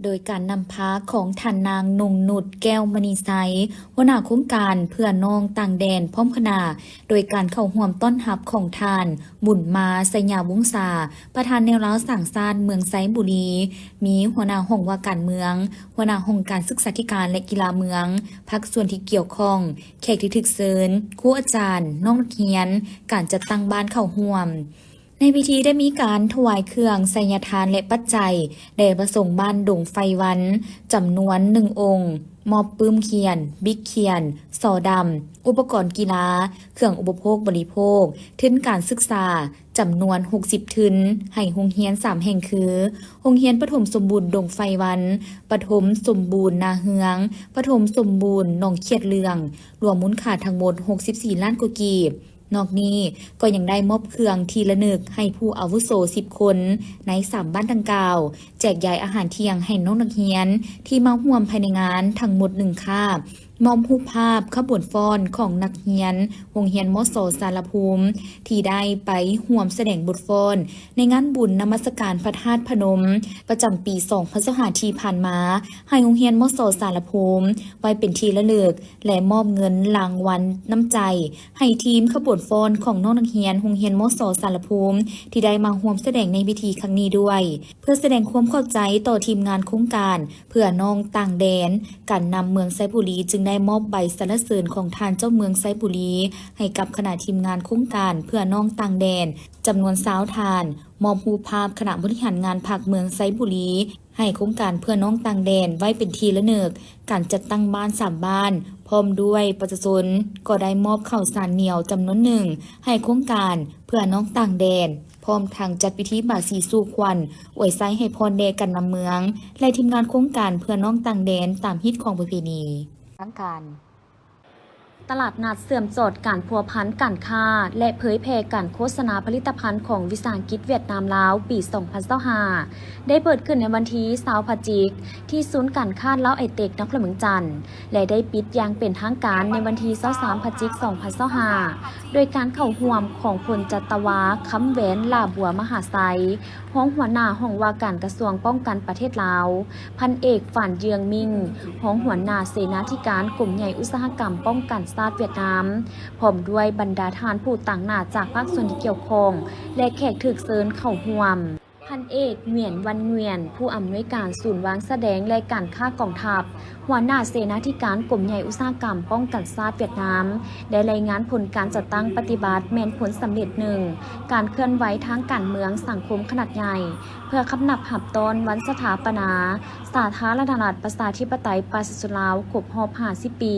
ໂດຍການນຳພາຂອງທ່ານນາງ ນົງນຸດ ແກ້ວມະນີໄຊ, ຫົວໜ້າໂຄງການເພື່ອນ້ອງຕ່າງແດນ ພ້ອມຄະນະ, ໂດຍການເຂົ້າຮ່ວມຕ້ອນຮັບຂອງທ່ານ ບຸນມາ ໄຊຍະວົງສາ, ປະທານແນວລາວສ້າງຊາດເມືອງໄຊບູລີ, ມີຫົວໜ້າຫ້ອງວ່າການເມືອງ, ຫົວໜ້າຫ້ອງການສຶກສາທິການ ແລະ ກິລາເມືອງ, ພາກສ່ວນທີ່ກ່ຽວຂ້ອງ, ແຂກທີ່ຖືກເຊີນ, ຄູອາຈານ, ນ້ອງນັກຮຽນ, ການຈັດຕັ້ງບ້ານເຂົ້າຮ່ວມ. ໃນພິທີໄດ້ມີການຖວາຍເຄື່ອງໄສຍະທານ ແລະ ປັດໄຈ ແດ່ພະສົງບ້ານດົງໄຟວັນ ຈຳນວນໜຶ່ງອົງ, ມອບປຶ້ມຂຽນ, ບິກຂຽນ, ສໍດຳ, ອຸປະກອນກິລາ, ເຄື່ອງອຸປະໂພກບໍລິໂພກ, ທຶນການສຶກສາ ຈຳນວນຫົກສິບທຶນ ໃຫ້ໂຮງຮຽນສາມແຫ່ງຄື ໂຮງຮຽນປະຖົມສົມບູນດົງໄຟວັນ, ປະຖົມສົມບູນນາເຮືອງ, ປະຖົມສົມບູນໜອງຂຽດເຫຼືອງ, ລວມມູນຄ່າທັງໝົດຫົກສິບສີ່ລ້ານກວ່າກີບ. ນອກນີ້ກໍຍັງໄດ້ມອບເຄື່ອງທີ່ລະນຶກໃຫ້ຜູ້ອາວຸໂສສິບຄົນໃນສາມບ້ານດັ່ງກ່າວ, ແຈກຢາຍອາຫານທ່ຽງໃຫ້ນ້ອງນັກຮຽນທີ່ມາຮ່ວມພາຍໃນງານທັງໝົດໜຶ່ງຄາບ, ມອບຮູບພາບຂະບວນຟ້ອນຂອງນັກຮຽນໂຮງຮຽນ ມສ ສາລະພູມ ທີ່ໄດ້ໄປຮ່ວມສະແດງບົດຟ້ອນໃນງານບຸນນະມັດສະການພະທາດພະນົມ ປະຈຳປີສອງພັນຊາວຫ້າທີ່ຜ່ານມາ ໃຫ້ໂຮງຮຽນ ມສ ສາລະພູມ ໄວ້ເປັນທີ່ລະລຶກ ແລະ ມອບເງິນລາງວັນນ້ຳໃຈ ໃຫ້ທີມຂະບວນຟ້ອນຂອງນ້ອງນັກຮຽນໂຮງຮຽນ ມສ ສາລະພູມ ທີ່ໄດ້ມາຮ່ວມສະແດງໃນເວທີຄັ້ງນີ້ດ້ວຍ ເພື່ອສະແດງຄວາມຂອບໃຈຕໍ່ທີມງານໂຄງການເພື່ອນ້ອງຕ່າງແດນ. ການນຳເມືອງໄຊບູລີຈຶ່ງໄດ້ມອບໃບສັນລະເສີນຂອງທ່ານເຈົ້າເມືອງໄຊບູລີ ໃຫ້ກັບຄະນະທີມງານໂຄງການເພື່ອນ້ອງຕ່າງແດນຈຳນວນຊາວທ່ານ, ມອບຮູບພາບຄະນະບໍລິຫານງານພັກເມືອງໄຊບູລີ ໃຫ້ໂຄງການເພື່ອນ້ອງຕ່າງແດນໄວ້ເປັນທີ່ລະນຶກ, ການຈັດຕັ້ງບ້ານສາມບ້ານ ພ້ອມດ້ວຍປະຊາຊົນ ກໍໄດ້ມອບເຂົ້າສານໜຽວຈຳນວນໜຶ່ງ ໃຫ້ໂຄງການເພື່ອນ້ອງຕ່າງແດນ, ພ້ອມທັງຈັດພິທີບາສີສູ່ຂວັນ ອວຍໄຊໃຫ້ພອນແດ່ການນຳເມືອງ ແລະ ທີມງານໂຄງການເພື່ອນ້ອງຕ່າງແດນຕາມຮີດຄອງປະເພນີ. ທາງການ. ຕະຫຼາດນັດເຊື່ອມຈອດການພົວພັນການຄ້າ ແລະ ເຜີຍແຜ່ການໂຄສະນາຜະລິດຕະພັນຂອງວິສາຫະກິດຫວຽດນາມລາວ ປີສອງພັນຊາວຫ້າ ໄດ້ເປີດຂຶ້ນໃນວັນທີຊາວພະຈິກ ທີ່ສູນການຄ້າລາວໄອເຕັກ ນະຄອນຫຼວງວຽງຈັນ ແລະ ໄດ້ປິດຢ່າງເປັນທາງການໃນວັນທີຊາວສາມພະຈິກ ສອງພັນຊາວຫ້າ ໂດຍການເຂົ້າຮ່ວມຂອງພົນຈັດຕະວາ ຄຳແຫວນ ຫຼ້າບົວມະຫາໄຊ ຮອງຫົວໜ້າຫ້ອງວ່າການກະຊວງປ້ອງກັນປະເທດລາວ, ພັນເອກ ຝານເຍືອງມິ່ງ ຮອງຫົວໜ້າເສນາທິການກົມໃຫຍ່ອຸດສາຫະກຳປ້ອງກັນຊາດຫວຽດນາມ, ພ້ອມດ້ວຍບັນດາທ່ານຜູ້ຕາງໜ້າຈາກພາກສ່ວນທີ່ກ່ຽວຂ້ອງ ແລະ ແຂກຖືກເຊີນເຂົ້າຮ່ວມ. ພັນເອກ ຫງວຽນ ວັນ ຫງວຽນ ຜູ້ອຳນວຍການສູນວາງສະແດງ ແລະ ການຄ້າກອງທັບ, ຫົວໜ້າເສນາທິການກົມໃຫຍ່ອຸດສາຫະກຳປ້ອງກັນຊາດຫວຽດນາມ ໄດ້ລາຍງານຜົນການຈັດຕັ້ງປະຕິບັດແມ່ນຜົນສຳເລັດໜຶ່ງ ການເຄື່ອນໄຫວທາງການເມືອງສັງຄົມຂະໜາດໃຫຍ່ ເພື່ອຄຳນັບຮັບຕ້ອນວັນສະຖາປະນາສາທາລະນະລັດ ປະຊາທິປະໄຕ ປະຊາຊົນລາວ ຄົບຮອບຫ້າສິບປີ,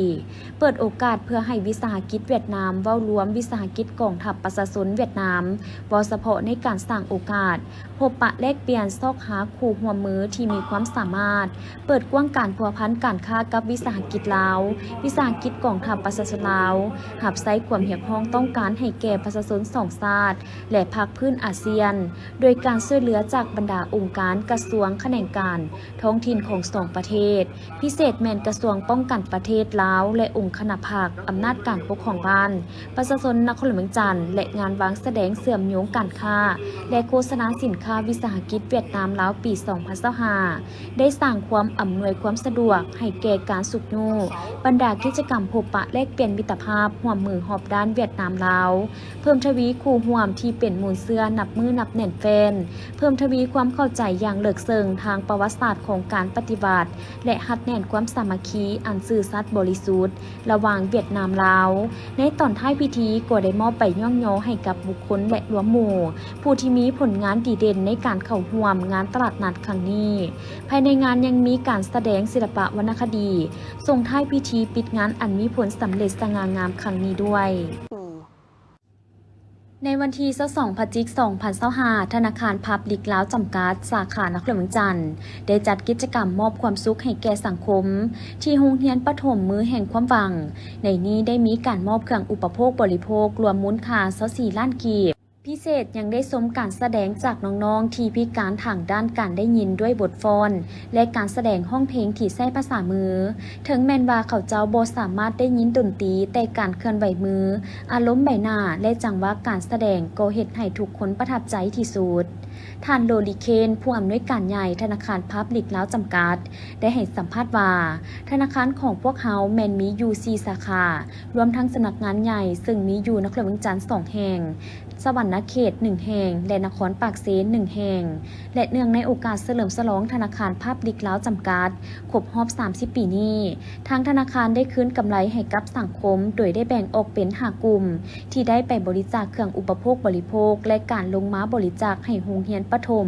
ເປີດໂອກາດເພື່ອໃຫ້ວິສາຫະກິດຫວຽດນາມເວົ້າລວມວິສາຫະກິດກອງທັບປະຊາຊົນຫວຽດນາມ ເວົ້າສະເພາະໃນການສ້າງໂອກາດ ພົບປະແລກປ່ຽນ ຊອກຫາຄູ່ຮ່ວມມືທີ່ມີຄວາມສາມາດ, ເປີດກວ້າງການພົວພັນການຄ້າກັບວິສາຫະກິດລາວ, ວິສາຫະກິດກອງທັບປະຊາຊົນລາວ, ຮັບໃຊ້ຄວາມຮຽກຮ້ອງຕ້ອງການໃຫ້ແກ່ປະຊາຊົນສອງຊາດ ແລະ ພາກພື້ນອາຊຽນ, ໂດຍການຊ່ວຍເຫຼືອຈາກບັນດາອົງການ, ກະຊວງ, ຂະແໜງການທ້ອງຖິ່ນຂອງສອງປະເທດ, ພິເສດແມ່ນກະຊວງປ້ອງກັນປະເທດລາວ ແລະ ອົງຄະນະພັກ, ອຳນາດການປົກຄອງບ້ານ, ປະຊາຊົນນະຄອນຫຼວງວຽງຈັນ ແລະ ງານວາງສະແດງເຊື່ອມໂຍງການຄ້າ ແລະ ໂຄສະນາສິນຄ້າວິສາຫະກິດຫວຽດນາມ-ລາວ ປີສອງພັນຊາວຫ້າ ໄດ້ສ້າງຄວາມອຳນວຍຄວາມສະດວກໃຫ້ແກ່ການຊຸກຍູ້ບັນດາກິດຈະກຳພົບປະແລກປ່ຽນມິດຕະພາບຮ່ວມມືຮອບດ້ານຫວຽດນາມ-ລາວ, ເພີ່ມທະວີຄູ່ຮ່ວມທີ່ເປັນມູນເຊື້ອນັບມື້ນັບແໜ້ນແຟ້ນ, ເພີ່ມທະວີຄວາມເຂົ້າໃຈຢ່າງເລິກເຊິ່ງທາງປະຫວັດສາດຂອງການປະຕິວັດ ແລະ ຮັດແໜ້ນຄວາມສາມັກຄີອັນຊື່ສັດບໍລິສຸດ ລະຫວ່າງຫວຽດນາມ-ລາວ. ໃນຕອນທ້າຍພິທີກໍໄດ້ມອບໃບຍ້ອງຍໍໃຫ້ກັບບຸກຄົນ ແລະ ລວມໝູ່ ຜູ້ທີ່ມີຜົນງານດີເດັ່ນໃນການເຂົ້າຮ່ວມງານຕະຫຼາດນັດຄັ້ງນີ້. ພາຍໃນງານຍັງມີການສະແດງສິລະປະວັນນະຄະດີ ສົ່ງທ້າຍພິທີປິດງານອັນມີຜົນສຳເລັດສະຫງ່າງາມຄັ້ງນີ້ດ້ວຍ. ໃນວັນທີຊາວສອງ ພະຈິກ ສອງພັນຊາວຫ້າ ທະນາຄານພັບລິກລາວຈຳກັດ ສາຂານະຄອນຫຼວງວຽງຈັນ ໄດ້ຈັດກິດຈະກຳມອບຄວາມສຸກໃຫ້ແກ່ສັງຄົມ ທີ່ໂຮງຮຽນປະຖົມມືແຫ່ງຄວາມຫວັງ. ໃນນີ້ໄດ້ມີການມອບເຄື່ອງອຸປະໂພກບໍລິໂພກລວມມູນຄ່າຊາວສີ່ລ້ານກີບ. ພິເສດຍັງໄດ້ຊົມການສະແດງຈາກນ້ອງໆທີ່ພິການທາງດ້ານການໄດ້ຍິນດ້ວຍບົດຟ້ອນ ແລະ ການສະແດງຮ້ອງເພງທີ່ໃຊ້ພາສາມື. ເຖິງແມ່ນວ່າເຂົາເຈົ້າບໍ່ສາມາດໄດ້ຍິນດົນຕີ, ແຕ່ການເຄື່ອນໄຫວມື, ອາລົມໃບໜ້າ ແລະ ຈັງຫວະການສະແດງກໍເຮັດໃຫ້ທຸກຄົນປະທັບໃຈທີ່ສຸດ. ທ່ານ ໂຣລີ ເຄນ ຜູ້ອຳນວຍການໃຫຍ່ທະນາຄານພາບລິກລາວຈຳກັດ ໄດ້ໃຫ້ສຳພາດວ່າ ທະນາຄານຂອງພວກເຮົາແມ່ນມີຢູ່ສີ່ສາຂາ, ລວມທັງສຳນັກງານໃຫຍ່ ເຊິ່ງມີຢູ່ນະຄອນຫຼວງວຽງຈັນສອງແຫ່ງ, ສະຫວັນນະເຂດໜຶ່ງແຫ່ງ ແລະ ນະຄອນປາກເຊໜຶ່ງແຫ່ງ ແລະ ເນື່ອງໃນໂອກາດສະເຫຼີມສະຫຼອງທະນາຄານພາບລິກລາວຈຳກັດ ຄົບຮອບສາມສິບປີນີ້, ທາງທະນາຄານໄດ້ຄືນກຳໄລໃຫ້ກັບສັງຄົມ ໂດຍໄດ້ແບ່ງອອກເປັນຫ້າກຸ່ມ ທີ່ໄດ້ໄປບໍລິຈາກເຄື່ອງອຸປະໂພກບໍລິໂພກ ແລະ ການລົງມາບໍລິຈາກໃຫ້ໂຮງຮຽນປະຖົມ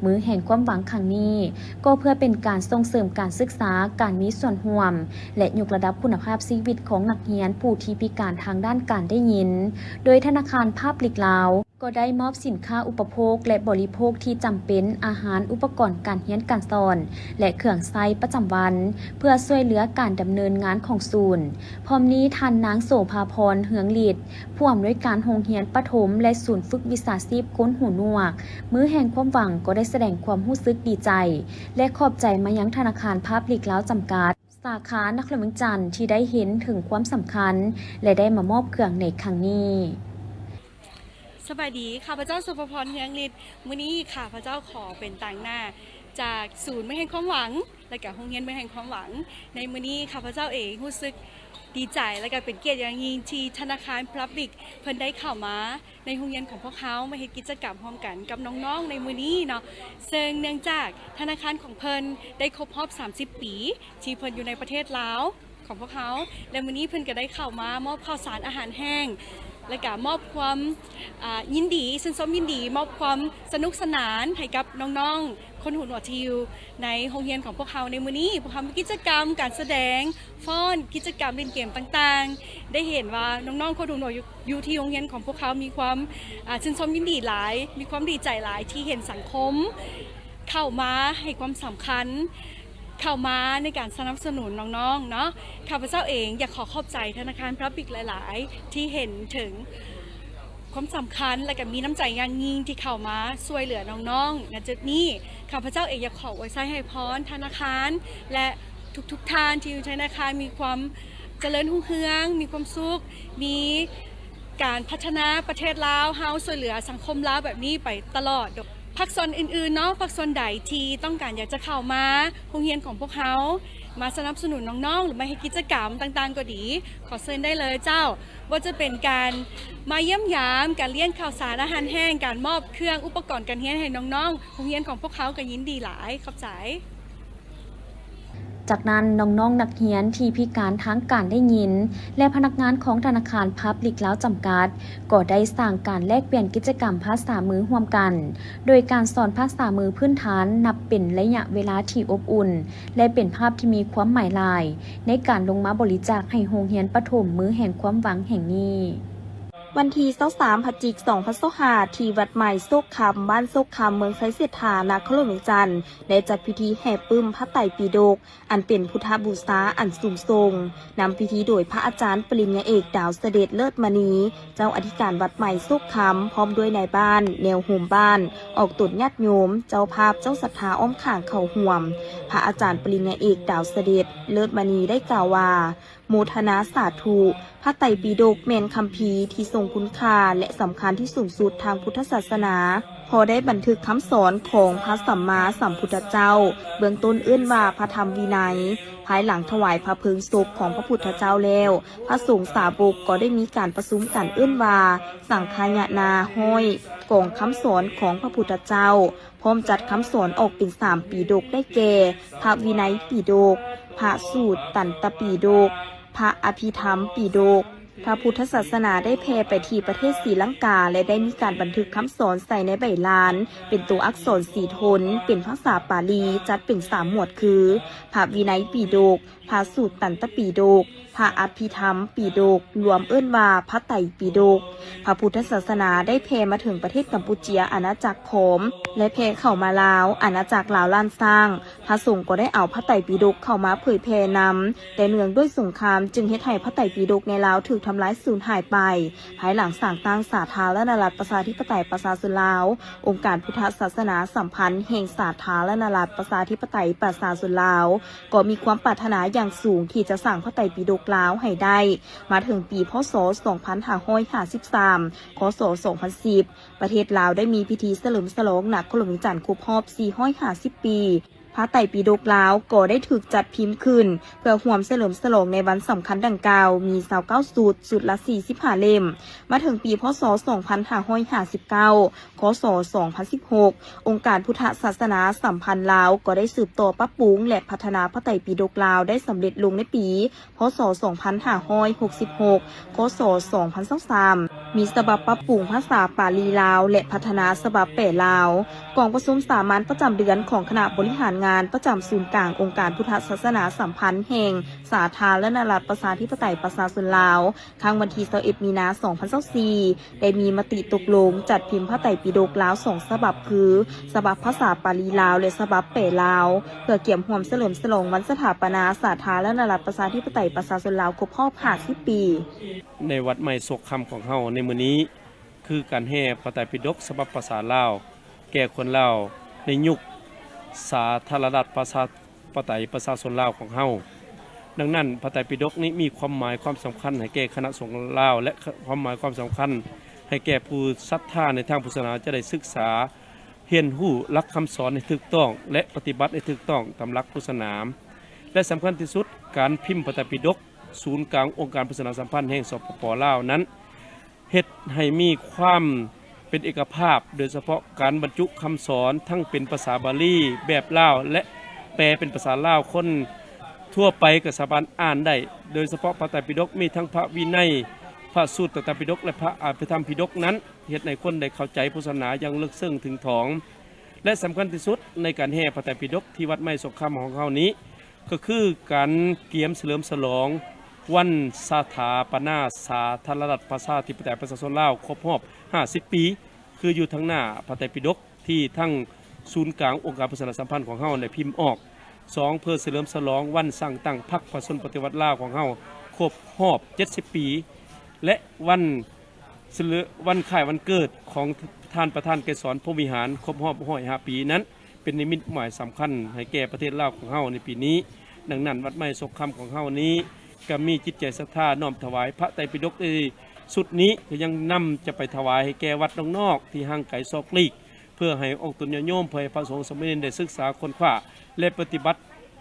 ມື້ແຫ່ງຄວາມຫວັງຄັ້ງນີ້ ກໍເພື່ອເປັນການສົ່ງເສີມການສຶກສາ, ການມີສ່ວນຮ່ວມ ແລະ ຍົກລະດັບຄຸນນະພາບຊີວິດຂອງນັກຮຽນຜູ້ທີ່ພິການທາງດ້ານການໄດ້ຍິນ, ໂດຍທະນາຄານພາບລິກລາວ ກໍໄດ້ມອບສິນຄ້າອຸປະໂພກ ແລະ ບໍລິໂພກທີ່ຈຳເປັນ, ອາຫານ, ອຸປະກອນການຮຽນການສອນ ແລະ ເຄື່ອງໃຊ້ປະຈຳວັນ ເພື່ອຊ່ວຍເຫຼືອການດຳເນີນງານຂອງສູນ. ພ້ອມນີ້ທ່ານນາງ ໂສພາພອນ ເຮືອງລິດ ຜູ້ອຳນວຍການໂຮງຮຽນປະຖົມ ແລະ ສູນຝຶກວິຊາຊີບຄົນຫູໜວກ ມື້ແຫ່ງຄວາມຫວັງ ກໍໄດ້ສະແດງຄວາມຮູ້ສຶກດີໃຈ ແລະ ຂອບໃຈມາຍັງທະນາຄານພາບລິກລາວຈຳກັດ ສາຂານະຄອນຫຼວງວຽງຈັນ ທີ່ໄດ້ເຫັນເຖິງຄວາມສຳຄັນ ແລະ ໄດ້ມາມອບເຄື່ອງໃນຄັ້ງນີ້. ສະບາຍດີ, ຂ້າພະເຈົ້າ ສຸພະພອນ ເຮືອງລິດ. ມື້ນີ້ຂ້າພະເຈົ້າຂໍເປັນຕາງໜ້າຈາກສູນເມືອງແຫ່ງຄວາມຫວັງ ແລະ ກະໂຮງຮຽນເມືອງແຫ່ງຄວາມຫວັງ. ໃນມື້ນີ້ຂ້າພະເຈົ້າເອງຮູ້ສຶກດີໃຈ ແລະ ກະເປັນກຽດຢ່າງຍິ່ງທີ່ທະນາຄານພາບລິກເພິ່ນໄດ້ເຂົ້າມາ ໃນໂຮງຮຽນຂອງພວກເຮົາມາເຮັດກິດຈະກຳຮ່ວມກັນກັບນ້ອງໆໃນມື້ນີ້ເນາະ, ເຊິ່ງເນື່ອງຈາກທະນາຄານຂອງເພິ່ນໄດ້ຄົບຮອບສາມສິບປີ ທີ່ເພິ່ນຢູ່ໃນປະເທດລາວຂອງພວກເຮົາ ແລະ ມື້ນີ້ເພິ່ນກໍໄດ້ເຂົ້າມາມອບເຂົ້າສານອາຫານແຫ້ງ ແລະ ກະມອບຄວາມ ອາ ຍິນດີ ຊື່ນຊົມຍິນດີ ມອບຄວາມສະໜຸກສະໜານໃຫ້ກັບນ້ອງໆ ຄົນຫູໜວກທີ່ຢູ່ໃນໂຮງຮຽນຂອງພວກເຮົາໃນມື້ນີ້. ພວກເຮົາມີກິດຈະກຳການສະແດງ ຟ້ອນ ກິດຈະກຳຫຼິ້ນເກມຕ່າງໆ ໄດ້ເຫັນວ່ານ້ອງໆຄົນຫູໜວກຢູ່ ຢູ່ທີ່ໂຮງຮຽນຂອງພວກເຮົາມີຄວາມ ອາ ຊື່ນຊົມຍິນດີຫຼາຍ, ມີຄວາມດີໃຈຫຼາຍທີ່ເຫັນສັງຄົມເຂົ້າມາໃຫ້ຄວາມສຳຄັນ, ເຂົ້າມາໃນການສະໜັບສະໜູນນ້ອງໆເນາະ. ຂ້າພະເຈົ້າເອງຢາກຂໍຂອບໃຈທະນາຄານພາບລິກຫຼາຍໆ ທີ່ເຫັນເຖິງ ຄວາມສຳຄັນ ແລະ ກະມີນ້ຳໃຈຢ່າງຍິ່ງທີ່ເຂົ້າມາຊ່ວຍເຫຼືອນ້ອງໆ ນະຈຸດນີ້. ຂ້າພະເຈົ້າເອງຢາກຂໍອວຍໄຊໃຫ້ພອນທະນາຄານ ແລະ ທຸກໆທ່ານທີ່ຢູ່ໃນທະນາຄານມີຄວາມຈະເລີນຮຸ່ງເຮືອງ, ມີຄວາມສຸກ, ມີການພັດທະນາປະເທດລາວເຮົາ, ຊ່ວຍເຫຼືອສັງຄົມລາວແບບນີ້ໄປຕະຫຼອດ. ພາກສ່ວນອື່ນໆເນາະ, ພາກສ່ວນໃດທີ່ຕ້ອງການຢາກຈະເຂົ້າມາໂຮງຮຽນຂອງພວກເຮົາ ມາສະໜັບສະໜູນນ້ອງໆ ຫຼື ມາເຮັດກິດຈະກຳຕ່າງໆກໍດີ, ຂໍເຊີນໄດ້ເລີຍເຈົ້າ. ບໍ່ວ່າຈະເປັນການມາຢ້ຽມຢາມ, ການລ້ຽງເຂົ້າສານອາຫານແຫ້ງ, ການມອບເຄື່ອງອຸປະກອນການຮຽນໃຫ້ນ້ອງໆ, ໂຮງຮຽນຂອງພວກເຮົາກໍຍິນດີຫຼາຍ. ຂອບໃຈ. ຈາກນັ້ນ, ນ້ອງໆນັກຮຽນທີ່ພິການທາງການໄດ້ຍິນ ແລະ ພະນັກງານຂອງທະນາຄານພາບລິກລາວຈຳກັດ ກໍໄດ້ສ້າງການແລກປ່ຽນກິດຈະກຳພາສາມືຮ່ວມກັນ, ໂດຍການສອນພາສາມືພື້ນຖານນັບເປັນໄລຍະເວລາທີ່ອົບອຸ່ນ ແລະ ເປັນພາບທີ່ມີຄວາມໝາຍຫຼາຍ ໃນການລົງມາບໍລິຈາກໃຫ້ໂຮງຮຽນປະຖົມມື້ແຫ່ງຄວາມຫວັງແຫ່ງນີ້. ວັນທີຊາວສາມ ພະຈິກ ສອງພັນຊາວຫ້າ ທີ່ວັດໃໝ່ໂຊກຄຳ, ບ້ານໂຊກຄຳ, ເມືອງໄຊເສດຖາ, ນະຄອນຫຼວງວຽງຈັນ ໄດ້ຈັດພິທີແຫ່ປຶ້ມພະໄຕປິດົກ ອັນເປັນພຸດທະບູຊາອັນສູງສົ່ງ, ນຳພິທີໂດຍພະອາຈານປະລິນຍາເອກ ດາວສະເດັດ ເລີດມະນີ, ເຈົ້າອະທິການວັດໃໝ່ໂຊກຄຳ, ພ້ອມດ້ວຍນາຍບ້ານ, ແນວໂຮມບ້ານ, ອອກຕົນຍາດໂຍມ, ເຈົ້າພາບ, ເຈົ້າສັດທາອ້ອມຂ້າງເຂົ້າຮ່ວມ. ພະອາຈານປະລິນຍາເອກ ດາວສະເດັດ ເລີດມະນີ ໄດ້ກ່າວວ່າ ໂມທະນາສາທຸ, ພະໄຕປິດົກແມ່ນຄຳພີທີ່ຊົງຄຸນຄ່າ ແລະ ສຳຄັນທີ່ສູງສຸດທາງພຸດທະສາສະໜາ, ເພາະໄດ້ບັນທຶກຄຳສອນຂອງພະສຳມາສຳພຸດທະເຈົ້າ, ເບື້ອງຕົ້ນເອີ້ນວ່າພະທຳວິໄນ, ພາຍຫຼັງຖວາຍພະເພີງສົບຂອງພະພຸດທະເຈົ້າແລ້ວ, ພະສົງສາວົກກໍໄດ້ມີການປະຊຸມກັນເອີ້ນວ່າ ສັງຄາຍະນາຮ້ອຍ, ກອງຄຳສອນຂອງພະພຸດທະເຈົ້າ, ພ້ອມຈັດຄຳສອນອອກເປັນສາມປີດົກ ໄດ້ແກ່ ພະວິໄນປີດົກ, ພະສູດຕັນຕະປີດົກ, ພະອະພິທຳປີດົກ. ພະພຸດທະສາສະໜາໄດ້ແຜ່ໄປທີ່ປະເທດສີລັງກາ ແລະ ໄດ້ມີການບັນທຶກຄຳສອນໃສ່ໃນໃບລານ ເປັນໂຕອັກສອນສີທົນ ເປັນພາສາປາລີ, ຈັດເປັນສາມໝວດຄື ພະວິໄນປີດົກ, ພະສູດຕັນຕະປີດົກ, ພະອະພິທຳປີດົກ, ລວມເອີ້ນວ່າພະໄຕປິດົກ. ພະພຸດທະສາສະໜາໄດ້ແຜ່ມາເຖິງປະເທດກຳປູເຈຍ, ອານາຈັກຂອມ ແລະ ແຜ່ເຂົ້າມາລາວ, ອານາຈັກລາວລ້ານຊ້າງ. ພະສົງກໍໄດ້ເອົາພະໄຕປິດົກເຂົ້າມາເຜີຍແຜ່ນຳ, ແຕ່ເນື່ອງດ້ວຍສົງຄາມຈຶ່ງເຮັດໃຫ້ພະໄຕປິດົກໃນລາວຖືກທຳລາຍສູນຫາຍໄປ. ພາຍຫຼັງສ້າງຕັ້ງສາທາລະນະລັດປະຊາທິປະໄຕປະຊາຊົນລາວ, ອົງການພຸດທະສາສະໜາສຳພັນແຫ່ງສາທາລະນະລັດປະຊາທິປະໄຕປະຊາຊົນລາວ ກໍມີຄວາມປາດຖະໜາຢ່າງສູງທີ່ຈະສ້າງພະໄຕປິດົກ ລາວໃຫ້ໄດ້. ມາເຖິງປີ ພ.ສ. ສອງພັນຫ້າຮ້ອຍຫ້າສິບສາມ ຄ.ສ. ສອງພັນສິບ ປະເທດລາວໄດ້ມີພິທີສະເຫຼີມສະຫຼອງນະຄອນຫຼວງວຽງຈັນຄົບຮອບ ສີ່ຮ້ອຍຫ້າສິບ ປີ. ພະໄຕປິດົກລາວກໍໄດ້ຖືກຈັດພິມຂຶ້ນ ເພື່ອຮ່ວມສະເຫຼີມສະຫຼອງໃນວັນສຳຄັນດັ່ງກ່າວ ມີ ຊາວເກົ້າ ຊຸດ, ຊຸດລະ ສີ່ສິບຫ້າ ເຫຼັ້ມ. ມາເຖິງປີ ພ.ສ. ສອງພັນຫ້າຮ້ອຍຫ້າສິບເກົ້າ ຄ.ສ. ສອງພັນສິບຫົກ ອົງການພຸດທະສາສະໜາສຳພັນລາວ ກໍໄດ້ສືບຕໍ່ປັບປຸງ ແລະ ພັດທະນາພະໄຕປິດົກລາວໄດ້ສຳເລັດລົງໃນປີ ພ.ສ. ສອງພັນຫ້າຮ້ອຍຫົກສິບຫົກ ຄ.ສ. ສອງພັນຊາວສາມ ມີສະບັບປັບປຸງພາສາປາລີລາວ ແລະ ພັດທະນາສະບັບແປລາວ. ກອງປະຊຸມສາມັນປະຈຳເດືອນຂອງຄະນະບໍລິຫານງານປະຈຳສູນກາງອົງການພຸດທະສາສະໜາສຳພັນແຫ່ງສາທາລະນະລັດປະຊາທິປະໄຕປະຊາຊົນລາວ ຄັ້ງວັນທີ ຊາວເອັດ ມີນາ ສອງພັນຊາວສີ່ ໄດ້ມີມະຕິຕົກລົງຈັດພິມພະໄຕປິດົກລາວສອງສະບັບ ຄື ສະບັບພາສາປາລີລາວ ແລະ ສະບັບແປລາວ ເພື່ອກຽມຮ່ວມສະເຫຼີມສະຫຼອງວັນສະຖາປະນາສາທາລະນະລັດປະຊາທິປະໄຕປະຊາຊົນລາວຄົບຮອບຫ້າສິບປີ. ໃນວັດໃໝ່ໂສກຄຳຂອງເຮົາໃນມື້ນີ້ ຄືການແຫ່ພະໄຕປິດົກສະບັບພາສາລາວ ແກ່ຄົນລາວໃນຍຸກສາທາລະນະລັດປະຊາທິປະໄຕປະຊາຊົນລາວຂອງເຮົາ. ດັ່ງນັ້ນ ພະໄຕປິດົກນີ້ມີຄວາມໝາຍຄວາມສຳຄັນໃຫ້ແກ່ຄະນະສົງລາວ ແລະ ຄ- ຄວາມໝາຍຄວາມສຳຄັນໃຫ້ແກ່ຜູ້ສັດທາໃນທາງພຸດທະສາສະໜາ ຈະໄດ້ສຶກສາຮຽນຮູ້ຫຼັກຄຳສອນໃຫ້ຖືກຕ້ອງ ແລະ ປະຕິບັດໃຫ້ຖືກຕ້ອງຕາມຫຼັກພຸດທະສາສະໜາ. ແລະ ສຳຄັນທີ່ສຸດ ການພິມພະໄຕປິດົກ ສູນກາງອົງການພຸດທະສາສະໜາສຳພັນແຫ່ງ ສປປ ລາວ ນັ້ນ ເຮັດໃຫ້ມີຄວາມເປັນເອກະພາບ, ໂດຍສະເພາະການບັນຈຸຄຳສອນທັງເປັນພາສາບາລີແບບລາວ ແລະ ແປເປັນພາສາລາວ, ຄົນທົ່ວໄປກໍສາມາດອ່ານໄດ້. ໂດຍສະເພາະພະໄຕປິດົກມີທັງພະວິໄນ, ພະສູດຕະຕະປິດົກ ແລະ ພະອະພິທຳປິດົກນັ້ນ ເຮັດໃຫ້ຄົນໄດ້ເຂົ້າໃຈພຸດທະສາສະໜາຢ່າງເລິກເຊິ່ງເຖິງຖອງ. ແລະ ສຳຄັນທີ່ສຸດ ໃນການແຫ່ພະໄຕປິດົກທີ່ວັດໃໝ່ໂສກຄຳຂອງເຮົານີ້ ກໍຄືການກຽມສະເຫຼີມສະຫຼອງວັນສະຖາປະນາສາທາລະນະລັດປະຊາທິປະໄຕປະຊາຊົນລາວຄົບຮອບຫ້າສິບປີ ຄືຢູ່ທາງໜ້າພະໄຕປິດົກທີ່ທາງສູນກາງອົງການພຸດທະສາສະໜາສຳພັນຂອງເຮົາໄດ້ພິມອອກ. ສອງ ເພື່ອສະເຫຼີມສະຫຼອງວັນສ້າງຕັ້ງພັກປະຊາຊົນປະຕິວັດລາວຂອງເຮົາຄົບຮອບເຈັດສິບປີ ແລະ ວັນ ສະເຫຼີມວັນຄ້າຍວັນເກີດຂອງທ່ານປະທານໄກສອນ ພົມວິຫານ ຄົບຮອບຮ້ອຍຫ້າປີນັ້ນ ເປັນນິມິດໝາຍສຳຄັນໃຫ້ແກ່ປະເທດລາວຂອງເຮົາໃນປີນີ້. ດັ່ງນັ້ນ ວັດໃໝ່ໂສກຄຳຂອງເຮົານີ້ ກໍມີຈິດໃຈສັດທານ້ອມຖວາຍພະໄຕປິດົກໃນຊຸດນີ້ ກໍຍັງນຳຈະໄປຖວາຍໃຫ້ແກ່ວັດນອກໆ ທີ່ຫ່າງໄກສອກຫຼີກ ເພື່ອໃຫ້ອອກຕົນຍາດໂຍມ, ເພື່ອໃຫ້ພະສົງສາມະເນນໄດ້ສຶກສາຄົ້ນຄວ້າ ແລະ ປະຕິບັດ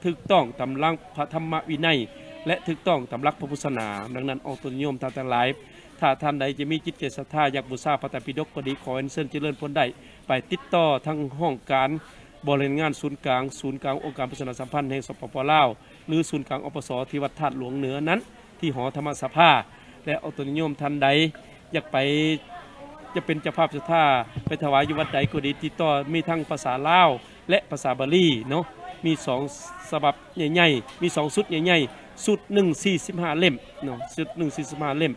ຖືກຕ້ອງຕາມຫຼັກພະທຳມະວິໄນ ແລະ ຖືກຕ້ອງຕາມຫຼັກພະພຸດທະສາສະໜາ. ດັ່ງນັ້ນ ອອກຕົນຍາດໂຍມທ່ານທັງຫຼາຍ, ຖ້າທ່ານໃດຈະມີຈິດໃຈສັດທາຢາກບູຊາພະໄຕປິດົກກໍດີ, ຂໍເອັນເຊີນຈະເລີນພົນໄດ້ ໄປຕິດຕໍ່ທາງຫ້ອງການບໍລິຫານງານສູນກາງ, ສູນກາງອົງການປະຊາສຳພັນແຫ່ງ ສປປ ລາວ ຫຼື ສູນກາງ ອປສ ທີ່ວັດທາດຫຼວງເໜືອນັ້ນ ທີ່ຫໍທຳມະສະພາ ແລະ ອອກຕົນຍາດໂຍມທ່ານໃດ ຢາກໄປ ຈະເປັນເຈົ້າພາບສັດທາໄປຖວາຍຢູ່ວັດໃດກໍດີ ຕິດຕໍ່ ມີທັງພາສາລາວ ແລະ ພາສາບາລີເນາະ. ມີສອງສະບັບໃຫຍ່ໆ ມີສອງຊຸດໃຫຍ່ໆ ຊຸດໜຶ່ງສີ່ສິບຫ້າເຫຼັ້ມເນາະ, ຊຸດໜຶ່ງສີ່ສິບຫ້າເຫຼັ້ມ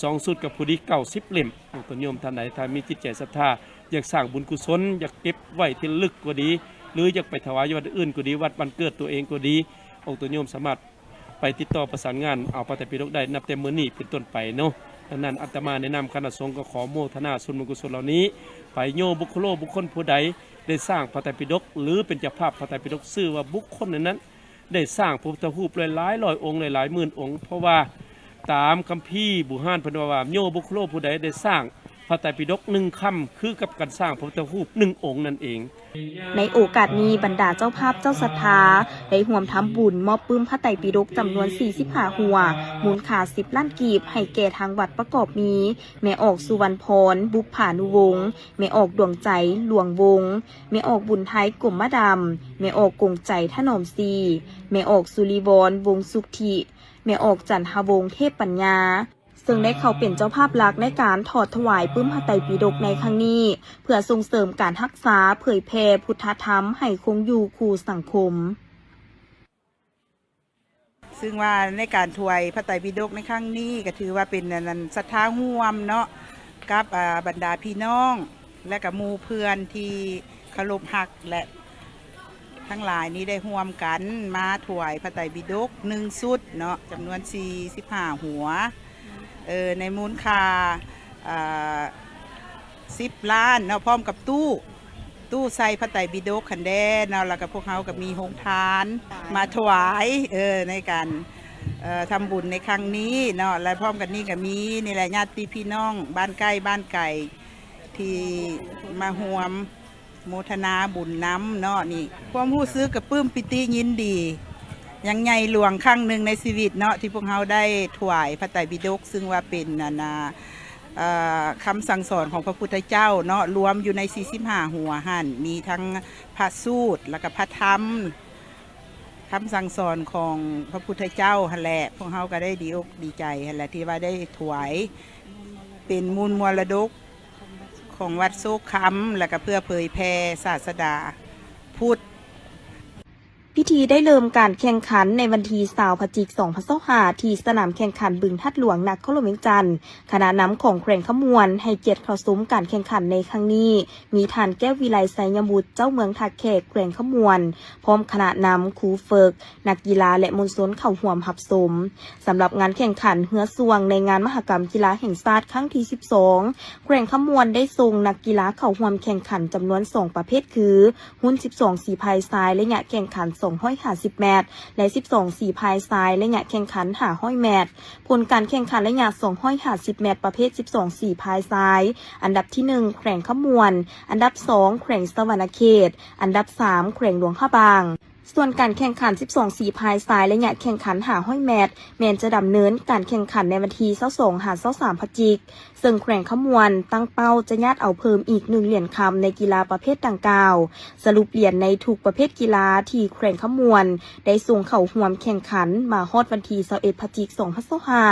ສອງຊຸດກໍພໍດີເກົ້າສິບເຫຼັ້ມ. ອອກຕົນຍາດໂຍມທ່ານໃດ ຖ້າມີຈິດໃຈສັດທາ ຢາກສ້າງບຸນກຸສົນ ຢາກເກັບໄວ້ທີ່ລະລຶກກໍດີ ຫຼື ຢາກໄປຖວາຍຢູ່ວັດອື່ນກໍດີ ວັດບ້ານເກີດຕົວເອງກໍດີ ອອກຕົນຍາດໂຍມສາມາດ ໄປຕິດຕໍ່ປະສານງານເອົາພະໄຕປິດົກໄດ້ ນັບແຕ່ມື້ນີ້ເປັນຕົ້ນໄປເນາະ. ດັ່ງນັ້ນ ອາດຕະມາໃນນາມຄະນະສົງກໍຂໍໂມທະນາສ່ວນບຸນກຸສົນເຫຼົ່ານີ້ ໄປໂຍບຸກຄະໂລບຸກຄົນຜູ້ໃດໄດ້ສ້າງພະໄຕປິດົກ ຫຼື ເປັນເຈົ້າພາບພະໄຕປິດົກ ຊື່ວ່າບຸກຄົນນັ້ນໆ ໄດ້ສ້າງພະພຸດທະຮູບຫຼາຍໆ ຮ້ອຍອົງ ຫຼາຍໆ ໝື່ນອົງ. ເພາະວ່າຕາມຄຳພີບູຮານເພິ່ນເວົ້າວ່າ ໂຍບຸກຄະໂລຜູ້ໃດໄດ້ສ້າງ ພະໄຕປິດົກໜຶ່ງຄຳ ຄືກັບການສ້າງພະພຸດທະຮູບໜຶ່ງອົງນັ້ນເອງ. ໃນໂອກາດນີ້ ບັນດາເຈົ້າພາບເຈົ້າສັດທາ ໄດ້ຮ່ວມທຳບຸນມອບປຶ້ມພະໄຕປິດົກຈຳນວນສີ່ສິບຫ້າຫົວ ມູນຄ່າສິບລ້ານກີບ ໃຫ້ແກ່ທາງວັດ ປະກອບມີ ແມ່ອອກ ສຸວັນພອນ ບຸບຜານຸວົງ, ແມ່ອອກ ດວງໃຈ ຫຼວງວົງ, ແມ່ອອກ ບຸນໄທ ກົມມະດຳ, ແມ່ອອກ ກົງໃຈ ຖະໜອມສີ, ແມ່ອອກ ສຸລິວອນ ວົງສຸດທິ, ແມ່ອອກ ຈັນຫະວົງ ເທບປັນຍາ ເຊິ່ງໄດ້ເຂົ້າເປັນເຈົ້າພາບຫຼັກໃນການຖອດຖວາຍປຶ້ມພະໄຕປິດົກໃນຄັ້ງນີ້ ເພື່ອສົ່ງເສີມການຮັກສາເຜີຍແຜ່ພຸດທະທຳໃຫ້ຄົງຢູ່ຄູ່ສັງຄົມ. ຊຶ່ງວ່າໃນການຖວາຍພະໄຕປິດົກໃນຄັ້ງນີ້ ກໍຖືວ່າເປັນອັນນັ້ນ ສັດທາຮ່ວມເນາະ ກັບ ອາ ບັນດາພີ່ນ້ອງ ແລະກະໝູ່ເພື່ອນທີ່ເຄົາລົບຮັກ ແລະ ທັງຫຼາຍນີ້ໄດ້ຮ່ວມກັນມາຖວາຍພະໄຕປິດົກໜຶ່ງຊຸດເນາະ ຈຳນວນສີ່ສິບຫ້າຫົວ ເອີ ໃນມູນຄ່າ ເອີ ສິບລ້ານເນາະ ພ້ອມກັບຕູ້ ຕູ້ໃສ່ພະໄຕປິດົກຫັ້ນແດ່ເນາະ ແລ້ວກໍພວກເຮົາກໍມີໂຮງທານມາຖວາຍ ເອີ ໃນການ ເອີ ທຳບຸນໃນຄັ້ງນີ້ເນາະ ແລະ ພ້ອມກັນນີ້ກໍມີນີ້ແຫຼະ ຍາດຕິພີ່ນ້ອງບ້ານໃກ້ບ້ານໄກ ທີ່ມາຮ່ວມໂມທະນາບຸນນຳເນາະ. ນີ້ຄວາມຮູ້ສຶກກະປຶ້ມປີຕິຍິນດີຢ່າງໃຫຍ່ຫຼວງຄັ້ງໜຶ່ງໃນຊີວິດເນາະ ທີ່ພວກເຮົາໄດ້ຖວາຍພະໄຕປິດົກ ຊຶ່ງວ່າເປັນ ອັນນ່າ ເອີ ຄຳສັ່ງສອນຂອງພະພຸດທະເຈົ້າເນາະ ລວມຢູ່ໃນສີ່ສິບຫ້າຫົວຫັ້ນ ມີທັງພະສູດ ແລ້ວກະພະທຳ ຄຳສັ່ງສອນຂອງພະພຸດທະເຈົ້າຫັ້ນແຫຼະ. ພວກເຮົາກໍໄດ້ດີອົກດີໃຈຫັ້ນແຫຼະ ທີ່ວ່າໄດ້ຖວາຍເປັນມູນມໍລະດົກຂອງວັດໂຊກຄຳ ແລ້ວກໍເພື່ອເຜີຍແຜ່ສາສະດາພຸດ. ພິທີໄດ້ເລີ່ມການແຂ່ງຂັນໃນວັນທີຊາວ ພະຈິກ ສອງພັນຊາວຫ້າ ທີ່ສະໜາມແຂ່ງຂັນບຶງທາດຫຼວງ ນະຄອນຫຼວງວຽງຈັນ. ຄະນະນຳຂອງແຂວງຄຳມ່ວນໃຫ້ກຽດເຂົ້າຊົມການແຂ່ງຂັນໃນຄັ້ງນີ້ ມີທ່ານ ແກ້ວວິໄລ ໄຊຍະບຸດ ເຈົ້າເມືອງທ່າແຂກ ແຂວງຄຳມ່ວນ ພ້ອມຄະນະນຳ, ຄູຝຶກ, ນັກກິລາ ແລະ ມວນຊົນເຂົ້າຮ່ວມຮັບຊົມ. ສຳລັບງານແຂ່ງຂັນເຮືອຊ່ວງໃນງານມະຫະກຳກິລາແຫ່ງຊາດຄັ້ງທີສິບສອງ ແຂວງຄຳມ່ວນໄດ້ສົ່ງນັກກິລາເຂົ້າຮ່ວມແຂ່ງຂັນຈຳນວນສອງປະເພດຄື ຮຸ່ນສິບສອງສີພາຍຊາຍ ໄລຍະແຂ່ງຂັນສອງຮ້ອຍຫ້າສິບແມັດ ແລະ ສິບສອງສີພາຍຊາຍ ໄລຍະແຂ່ງຂັນຫ້າຮ້ອຍແມັດ. ຜົນການແຂ່ງຂັນໄລຍະສອງຮ້ອຍຫ້າສິບແມັດ ປະເພດສິບສອງສີພາຍຊາຍ, ອັນດັບທີໜຶ່ງ ແຂວງຄຳມ່ວນ, ອັນດັບສອງ ແຂວງສະຫວັນນະເຂດ, ອັນດັບສາມ ແຂວງຫຼວງພະບາງ. ສ່ວນການແຂ່ງຂັນສິບສອງສີພາຍຊາຍ ໄລຍະແຂ່ງຂັນຫ້າຮ້ອຍແມັດ ແມ່ນຈະດຳເນີນການແຂ່ງຂັນໃນວັນທີຊາວສອງຫາຊາວສາມພະຈິກ. ເຊິ່ງແຂວງຄຳມ່ວນຕັ້ງເປົ້າຈະຍາດເອົາເພີ່ມອີກໜຶ່ງຫຼຽນຄຳໃນກິລາປະເພດດັ່ງກ່າວ. ສະຫຼຸບຫຼຽນໃນທຸກປະເພດກິລາທີ່ແຂວງຄຳມ່ວນໄດ້ສົ່ງເຂົ້າຮ່ວມແຂ່ງຂັນມາຮອດວັນທີຊາວເອັດ ພະຈິກ ສອງພັນຊາວຫ້າ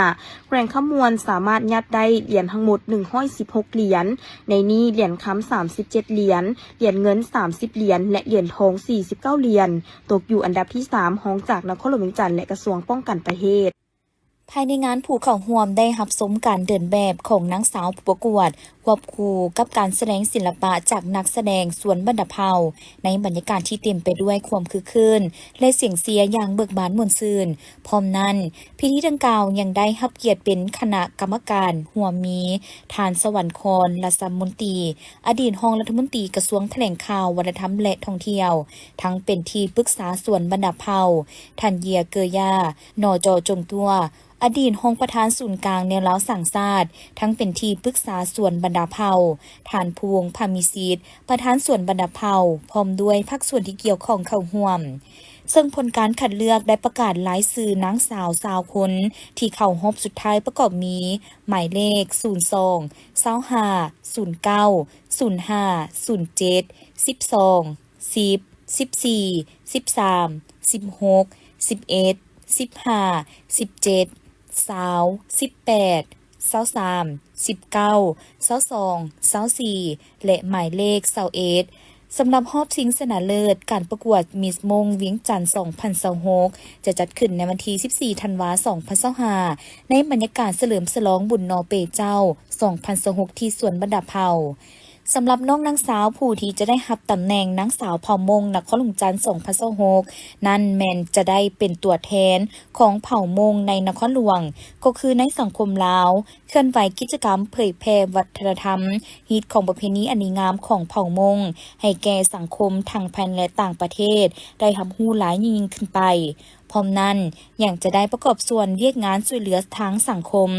ແຂວງຄຳມ່ວນສາມາດຍາດໄດ້ຫຼຽນທັງໝົດໜຶ່ງຮ້ອຍສິບຫົກຫຼຽນ, ໃນນີ້ຫຼຽນຄຳສາມສິບເຈັດຫຼຽນ, ຫຼຽນເງິນສາມສິບຫຼຽນ ແລະ ຫຼຽນທອງສີ່ສິບເກົ້າຫຼຽນ, ຕົກຢູ່ອັນດັບທີສາມ ຮອງຈາກນະຄອນຫຼວງວຽງຈັນ ແລະ ກະຊວງປ້ອງກັນປະເທດ. ພາຍໃນງານ ຜູ້ເຂົ້າຮ່ວມໄດ້ຮັບຊົມການເດີນແບບຂອງນາງສາວຜູ້ປະກວດ ຄວບຄູ່ກັບການສະແດງສິລະປະຈາກນັກສະແດງສວນບັນດາເຜົ່າ ໃນບັນຍາກາດທີ່ເຕັມໄປດ້ວຍຄວາມຄຶກຄື້ນ ແລະ ສຽງເຊຍຢ່າງເບີກບານມ່ວນຊື່ນ. ພ້ອມນັ້ນ, ພິທີດັ່ງກ່າວຍັງໄດ້ຮັບກຽດເປັນຄະນະກຳມະການຮ່ວມມີ ທ່ານ ສະຫວັນຄອນ ລັດສະມົນຕີ, ອະດີດຮອງລັດຖະມົນຕີກະຊວງຖະແຫຼງຂ່າວ, ວັດທະນະທຳ ແລະ ທ່ອງທ່ຽວ, ທັງເປັນທີ່ປຶກສາສວນບັນດາເຜົ່າ, ທ່ານ ເຢຍ ເກີຢາ, ນ ຈ ຈົງຕົວ, ອະດີດຮອງປະທານສູນກາງແນວລາວສ້າງຊາດ, ທັງເປັນທີ່ປຶກສາສວນບັນດາເຜົ່າ, ທ່ານ ພູວົງ ພາມີສິດ, ປະທານສວນບັນດາເຜົ່າ, ພ້ອມດ້ວຍພາກສ່ວນທີ່ກ່ຽວຂ້ອງເຂົ້າຮ່ວມ. ເຊິ່ງຜົນການຄັດເລືອກໄດ້ປະກາດລາຍຊື່ນາງສາວຊາວຄົນທີ່ເຂົ້າຮອບສຸດທ້າຍປະກອບມີ ໝາຍເລກ ສູນສອງ ຊາວຫ້າ ສູນເກົ້າ ສູນຫ້າ ສູນເຈັດ ສິບສອງ ສິບ ສິບສີ່ ສິບສາມ ສິບຫົກ ສິບເອັດ ສິບຫ້າ ສິບເຈັດ ຊາວ ສິບແປດ ຊາວສາມ ສິບເກົ້າ ຊາວສອງ ຊາວສີ່ ແລະ ໝາຍເລກ ຊາວເອັດ. ສຳລັບຮອບຊິງຊະນະເລີດ ການປະກວດມິສມົ້ງວຽງຈັນ ສອງພັນຊາວຫົກ ຈະຈັດຂຶ້ນໃນວັນທີສິບສີ່ ທັນວາ ສອງພັນຊາວຫ້າ ໃນບັນຍາກາດສະເຫຼີມສະຫຼອງບຸນໜໍເປເຈົ້າ ສອງພັນຊາວຫົກ ທີ່ສວນບັນດາເຜົ່າ. ສຳລັບນ້ອງນາງສາວຜູ້ທີ່ຈະໄດ້ຮັບຕຳແໜ່ງນາງສາວເຜົ່າມົ້ງນະຄອນຫຼວງວຽງຈັນ ສອງພັນຊາວຫົກ ນັ້ນແມ່ນຈະໄດ້ເປັນຕົວແທນຂອງເຜົ່າມົ້ງໃນນະຄອນຫຼວງ ກໍຄືໃນສັງຄົມລາວ ເຄື່ອນໄຫວກິດຈະກຳເຜີຍແຜ່ວັດທະນະທຳ, ຮີດຄອງປະເພນີອັນດີງາມຂອງເຜົ່າມົ້ງ ໃຫ້ແກ່ສັງຄົມທັງພາຍໃນ ແລະ ຕ່າງປະເທດ ໄດ້ຮັບຮູ້ຫຼາຍຍິ່ງໆຂຶ້ນໄປ. ພ້ອມນັ້ນ, ຍັງຈະໄດ້ປະກອບສ່ວນວຽກງານຊ່ວຍເຫຼືອທາງສັງຄົມ,